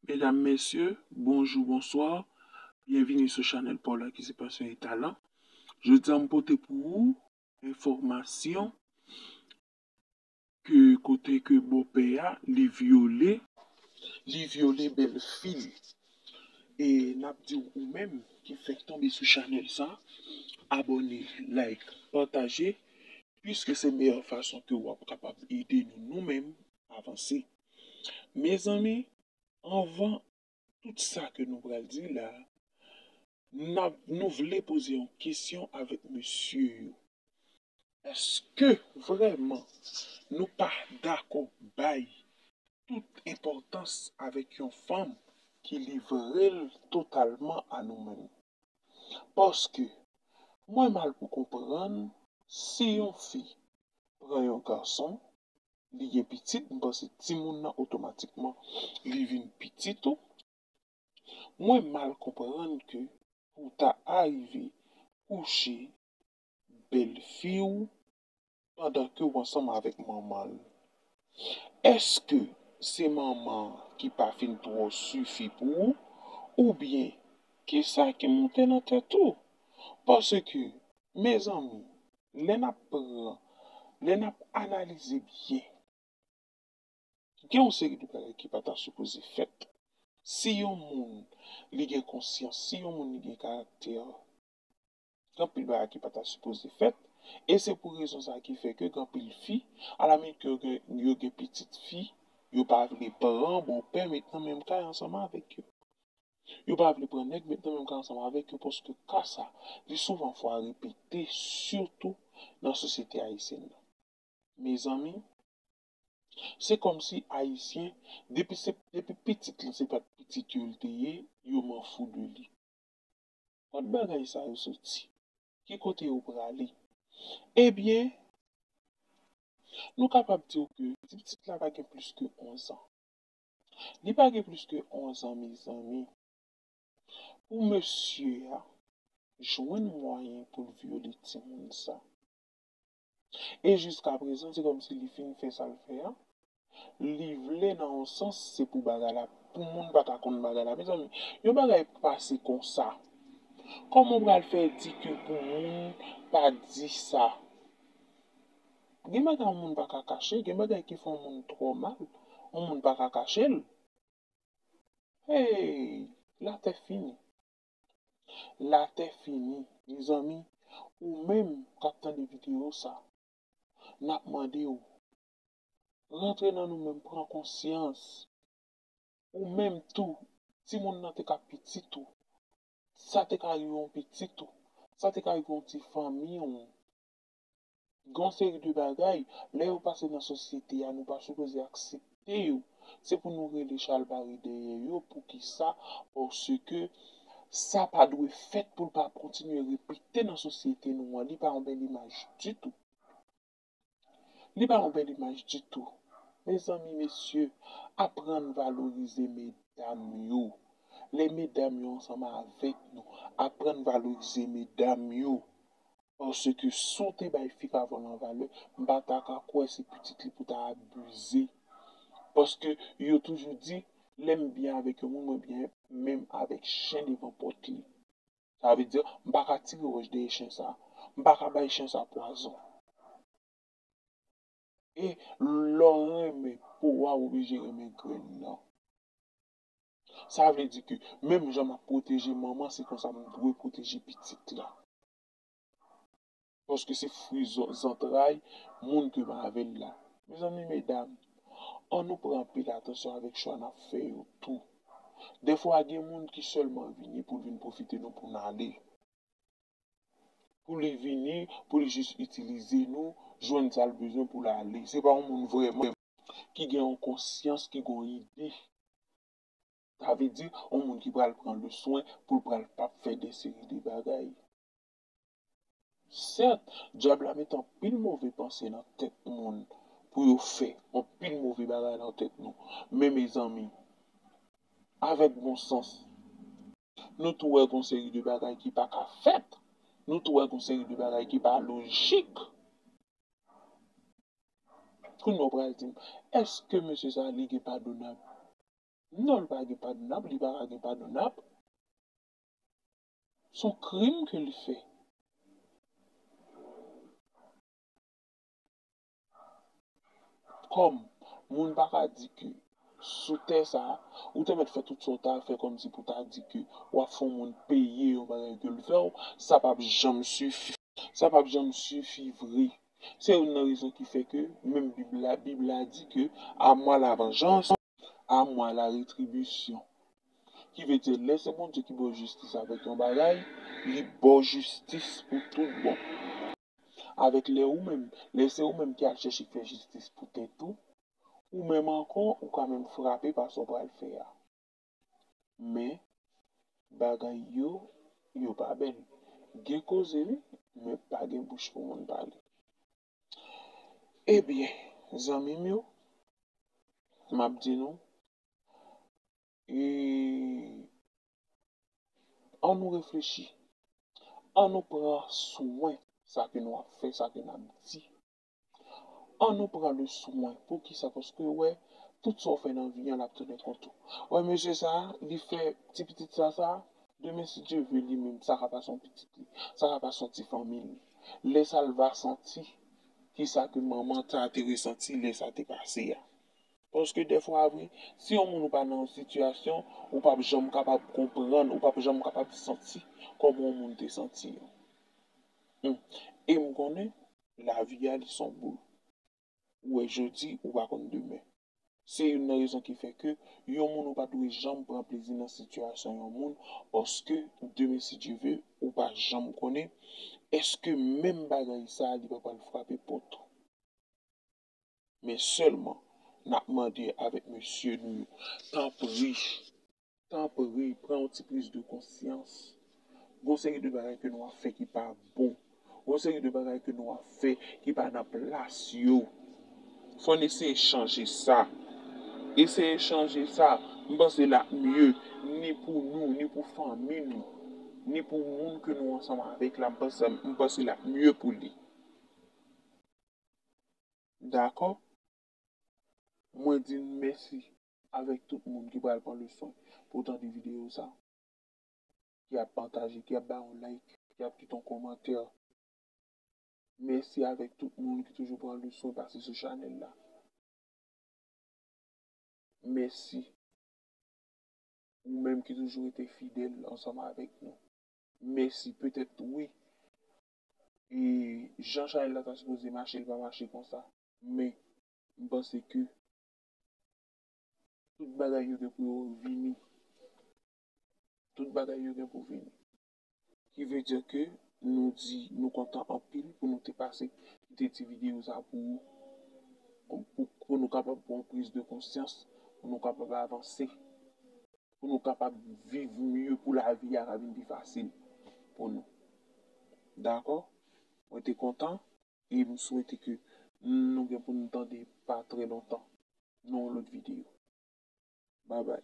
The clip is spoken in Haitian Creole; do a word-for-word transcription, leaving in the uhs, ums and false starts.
Medam, mesye, bonjou, bonswa. Byenvini sou chanèl pa w la ki se Pasyon e Talan. Jodi a, m pote pou ou enfòmasyon ke kote ke bòpè a, li vyole, li vyole bèlfi l. E n ap di w, ou menm ki fèk tonbe sou chanèl sa, abòne, like, pataje, piske se meyè fason ke w ap kapab ede nou, nou menm, avanse. Mezanmi, anvan tout sa ke nou pral di la, n ap, nou vle poze yon kesyon avèk mesye yo. Èske vrèman nou pa dakò bay tout enpòtans avèk yon fanm ki livre l totalman a nou menm? Paske mwen mal pou konprann si yon fi pran yon gason, li gen pitit, m panse timoun nan otomatikman li vin pitit ou. Mwen mal konprann ke pou w ta arive kouche bèlfi w pandan ke w ansanm avèk manman l. Èske se manman an ki pa fin twò sifi pou ou, oubyen kisa ki moute nan tèt ou? Paske, mezanmi, lè n ap pran, lè n ap analize byen, gen yon seri de bagay ki pa ta sipoze fèt. Si yon moun li gen konsyans, si yon moun li gen karaktè, gen anpil bagay ki pa ta sipoze fèt. E se pou rezon sa ki fè ke gen anpil fi, alaminit ke yo gen, yo gen pitit fi, yo pa vle pran bòpè met nan menm kay ansanm avèk yo. Yo pa vle pran nèg met nan menm kay ansanm avèk yo, paske ka sa, li souvan fwa repete, sitou nan sosyete ayisyèn nan. Mezanmi, se kòmsi Ayisyen, depi se, depi pitit lan, se pa t pitit yo l te ye, yo manfou de li. Kot bagay sa yo soti? Ki kote yo prale? Ebyen, nou kapab di w ke ti pitit la pa gen plis ke onz an. Li pa gen plis ke onz an, mezanmi. Pou mesye a jwenn mwayen pou l vyole timoun sa. E jiskaprezan, se kòmsi li fin fè sa l fè a. Li vle, nan yon sans, se pou bagay la, pou moun pa ka konn bagay la. Mezanmi, yon bagay pase konsa. Kòman w pral fè di ke pou moun pa di sa? Gen bagay yon moun pa ka kache, gen bagay ki fè yon moun twò mal, yon moun pa ka kache l. Hey, latè fini. Latè fini. Mezanmi, ou menm k ap tande videyo sa, n ap mande w, rantre nan nou menm, pran konsyans. Ou menm tou, timoun nan te ka pitit ou. Sa te ka rive yon pitit ou. Sa te ka rive yon ti fanmi w. Gen yon seri de bagay, lè yo pase nan sosyete a, nou pa sipoze aksepte yo. Se pou nou rele chalbari dèyè yo. Poukisa? Paske sa pa dwe fèt pou l pa kontinye repete nan sosyete nou an. Li pa yon bèl imaj ditou. Li pa yon bèl imaj ditou. Mezanmi, mesye, aprann valorize medam yo. Lè medam yo ansanm avèk nou, aprann valorize medam yo. Paske si w te bay fi k avè w lan valè, m pa ta ka kwè se pitit li pou ta abize. Paske yo toujou di, lè m byen avèk yon moun, mwen byen menm avèk chen devan pòt li. Sa vle di, m pa ka tire wòch dèyè chen sa. M pa ka bay chen sa pwazon. E lè w renmen po a, w oblije renmen grenn nan. Sa vle di ke menm jan m ap pwoteje manman, se konsa m dwe pwoteje pitit la. Paske se fwi zantray moun ke m avè l la. Mezanmi, medam, ann nou pran anpil atansyon avèk chwa n ap fè yo tou. Dèfwa, gen moun ki sèlman vini pou l vin pwofite nou pou n ale. Pou li vini, pou li jis itilize nou, jwenn sa l bezwen pou l ale. Se pa yon moun vrèman ki gen yon konsyans, ki gen yon ide. Sa vle di, yon moun ki pral pran le swen pou l pral p ap fè de seri de bagay. Sèt, dyab la mete anpil move panse nan tèt moun pou yo fè anpil move bagay nan tèt nou. Men, mezanmi, avèk bon sans, nou tou wè gon seri de bagay ki pa ka fèt. Nou tou wè gon seri de bagay ki pa lojik. Kounye a w pral di m, èske mesye sa a li gen padonab? Non, li pa gen padonab, li pa ka gen padonab. Se yon krim ke li fè. Kòm moun pa ka di ke sou tè sa a, ou te mèt fè tout sa w ta fè kòmsi pou ta di ke w ap fè yon moun peye yon bagay ke l fè w, sa p ap janm sifi. Sa p ap janm sifi vre. Se youn nan rezon ki fè ke menm Bib la, Bib la di ke à moi la vengeance, à moi la rétribution. Ki vle di, lè se Bondye ki ba w jistis avèk yon bagay, li ba w jistis pou tout bon. Avèk lè ou menm, lè se ou menm ki al chèche fè jistis pou tèt ou, ou menm ankò, ou ka menm frape pa sa w pral fè a. Men, bagay yo, yo pa bèl. Gen koze, wi, men pa gen bouch pou moun pale. Ebyen, zanmi m yo, m ap di nou, e, ann nou reflechi. Ann nou pran swen sa ke nou ap fè, sa ke n ap di. Ann nou pran le swen. Poukisa? Paske w wè, tout sa w fè nan vi an, l ap tounen kont ou. Wè, mesye sa a, li fè ti pitit sa, sa a, demen, si Dye vle, li menm, sa ka pa se yon pitit li, sa ka pa se yon ti fanmi li. Lè sa a, l va santi kisa ke manman sa a te resanti lè sa te pase a. Paske dèfwa vre, si yon moun ou pa nan yon sitiyasyon, ou p ap janm kapab konprann, ou p ap janm kapab santi kòman yon moun te santi an. Hmm. E m konnen, lavi a, li se yon boul. Ou wè jodi, ou pa konn demen. Se youn nan rezon ki fè ke yon moun ou pa dwe janm pran plezi nan sitiyasyon yon moun, paske demen, si Dye vle, ou pa janm konnen èske menm bagay sa a, li pa pral frape pòt ou. Men sèlman, n ap mande avèk mesye nou yo, tanpri, tanpri, pran yon ti priz de konsyans. Gon seri de bagay ke nou ap fè ki pa bon. Gon seri de bagay ke nou ap fè ki pa nan plas yo. Fò n eseye chanje sa. Eseye chanje sa. M panse l ap mye, ni pou nou, ni pou fanmi nou, ni pou moun ke nou ansanm avèk la. M panse, m panse l ap mye pou li. Dakò? Mwen di n mèsi avèk tout moun ki pral pran le swen pou tande videyo sa, ki ap pataje, ki ap ba yon like, ki ap kite yon kòmantè. Mèsi avèk tout moun ki toujou pran le swen pase sou chanèl la. Mèsi. Ou menm ki toujou rete fidèl ansanm avèk nou. Mèsi. Petèt, wi, e jan chanèl la ta sipoze mache, li pa mache konsa. Men, m panse ke tout bagay yo gen pou yo vini. Tout bagay yo gen pou vini. Ki vle di ke nou di nou kontan anpil pou nou te pase kite ti videyo sa pou ou, pou, pou nou kapab pran yon priz de konsyans, pou nou kapab avanse, pou nou kapab viv mye, pou lavi a ka vin pi fasil pou nou. Dakò? Mwen te kontan e m swete ke nou gen pou nou tande pa trè lontan nan yon lòt videyo. Babay.